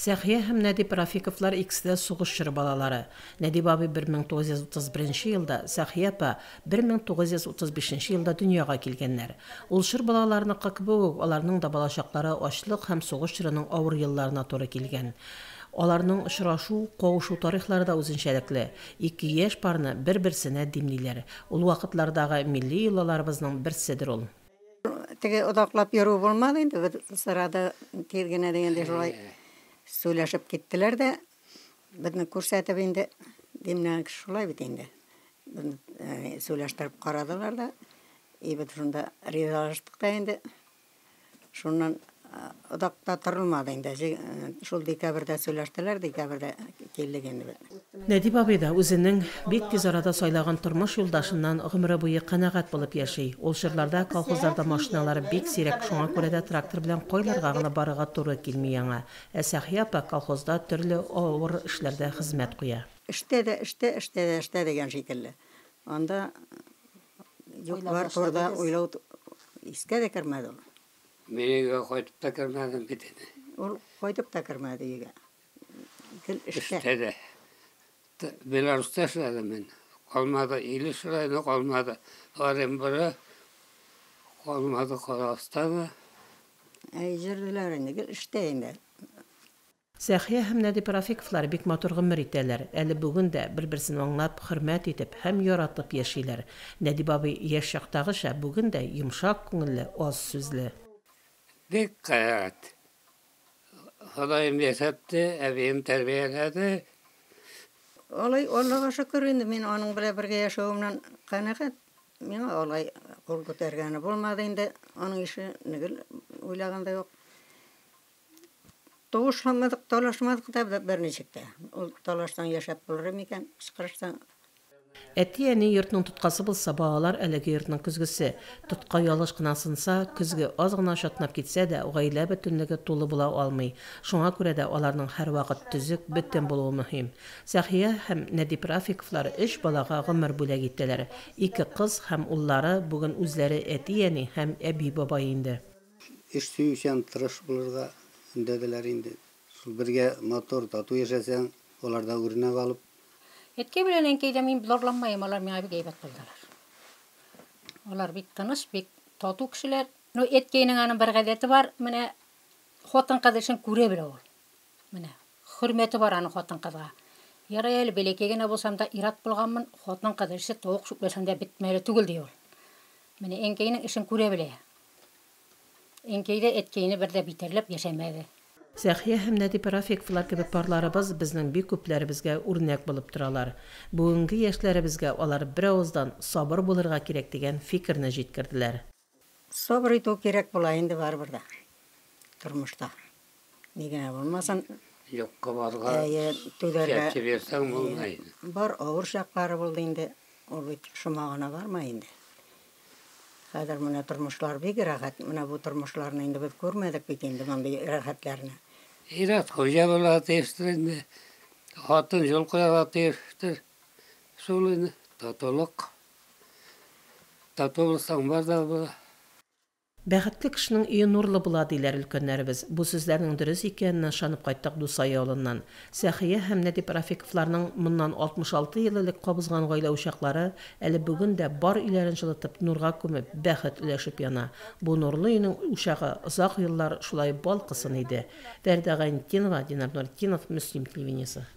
Сәхия һәм Нәдип Рафиковлар икесе дә сугыш чоры балалары. Нәдип абый 1931 елда, Сәхия апа 1935 елда дөньяга килгәннәр. Ул чор балаларыныкы кебек үк, аларның да балачаклары ачлык һәм сугыш чорының авыр елларына туры килгән. Аларның очрашу, кавышу тарихлары да үзенчәлекле. Ике яшь парны бер-берсенә димлиләр. Ул вакытлардагы милли йолаларыбызның берседер ул. Теге озаклап йөрү булмады инде, без сырада тиз генә дигәндәй шулай сөйләшеп киттеләр дә, безне күрсәтеп инде, димләгән кеше шулай бит инде. Безне сөйләштереп карадылар да, и без шунда ризалаштык та инде. Шуннан озак та торылмады инде. Шул декабрьдә сөйләштеләр, декабрьдә килдек инде без. Нәдип абый да үзенең бик тиз арада сайлаган тормыш юлдашыннан гомере буе канәгать булып яши. Ул чорларда колхозларда машиналар бик сирәк, шуңа күрә дә трактор белән кайларга гына барырга туры килми аңа. Ә Сәхия апа колхозда төрле авыр эшләрдә хезмәт куя. Эштә дә эштә, эштә дә эштә дигән шикелле. Анда юк-бар турыда уйлау искә дә кермәде ул. Мин өйгә кайтып та кермәдем бит инде. Ул кайтып та кермәде өйгә. Гел эштә. Эштә дә. Беларуста эшләдем мин. Калмады Илеш районы, калмады Оренбуры, калмады Казахстаны. Әй, йөрделәр инде, гел эштә инде. Сәхия һәм Нәдип Рафиковлар бик матур гомер итәләр. Әле бүген дә бер-берсен аңлап, хөрмәт итеп һәм яратып яшиләр. Нәдип абый яшь чактагыча бүген дә йомшак күңелле, аз сүзле. Бик канәгать. Ходаем яшәтте, әбием тәрбияләде. Алай Аллага шөкер инде, мин аның белән бергә яшәвемнән канәгать. Миңа алай кул күтәргәне булмады инде, аның ише гел уйлаган да юк. Тавышланмадык, талашмадык та берничек тә. Ул талаштан яшәп булыр микән, кычкырыштан. Әти-әни йортның тоткасы булса, балалар әлеге йортның көзгесе. Тотка ялгыш кына сынса, көзге аз гына чатнап китсә дә, гаилә бөтенлеге тулы була алмый. Шуңа күрә дә аларның һәрвакыт төзек, бөтен булуы мөһим. Сәхия һәм Нәдип Рафиковлар өч балага гомер бүләк итәләр. Ике кыз һәм уллары бүген үзләре әти-әни һәм әби-бабай инде. Эш сөючән, тырыш булырга өндәделәр инде. Шул бергә матур, тату яшәсәң, аларда үрнәк алып. Әткәй белән әнкәй дә мин зарланмаем, алар миңа бик әйбәт булдылар. Алар бик тыныч, бик тату кешеләр. Ну, әткәйнең аның бер гадәте бар, менә хатын-кыз эшен күрә белә ул. Менә хөрмәте бар аның хатын-кызга. Ярай әле бәләкәй генә булсам да ир-ат булганмын, хатын-кыз эше тавык чүпләсәң дә бетмәле түгел, ди ул. Менә әнкәйнең эшен күрә белә. Әнкәй дә әткәйне бер дә битәрләп яшәмәде. Сәхия һәм Нәдип Рафиковлар кебек парларыбыз безнең бик күпләребезгә үрнәк булып торалар. Бүгенге яшьләребезгә алар беравыздан сабыр булырга кирәк дигән фикерне җиткерделәр. Сабыр итү кирәк була инде барыбер дә тормышта. Ни генә булмасын. Юкка барга чәпчеп йөрсәң булмый. Бар авыр чаклары булды инде. Ул бит шома гына бармый инде. Хәзер менә тормышлар бик рәхәт. Менә бу тормышларны инде без күрмәдек бит инде мондый рәхәтләрне. Ир-ат хуҗа булырга тиештер инде. Хатын юл куярга тиештер. Шул инде татулык. Тату булсаң бар да була. Бәхетле кешенең өе нурлы була, диләр өлкәннәребез. Бу сүзләрнең дөрес икәненә ышанып кайттык Дусай авылыннан. Сәхия һәм Нәдип Рафиковларның моннан 66 ел элек кабызган гаилә учаклары әле бүген дә бар өйләрен җылытып, нурга күмеп, бәхет өләшеп яна. Бу нурлы өйнең учагы озак еллар шулай балкысын иде. Фәридә Гайнетдинова, Динар Нуретдинов, Мөслим телевидениесе.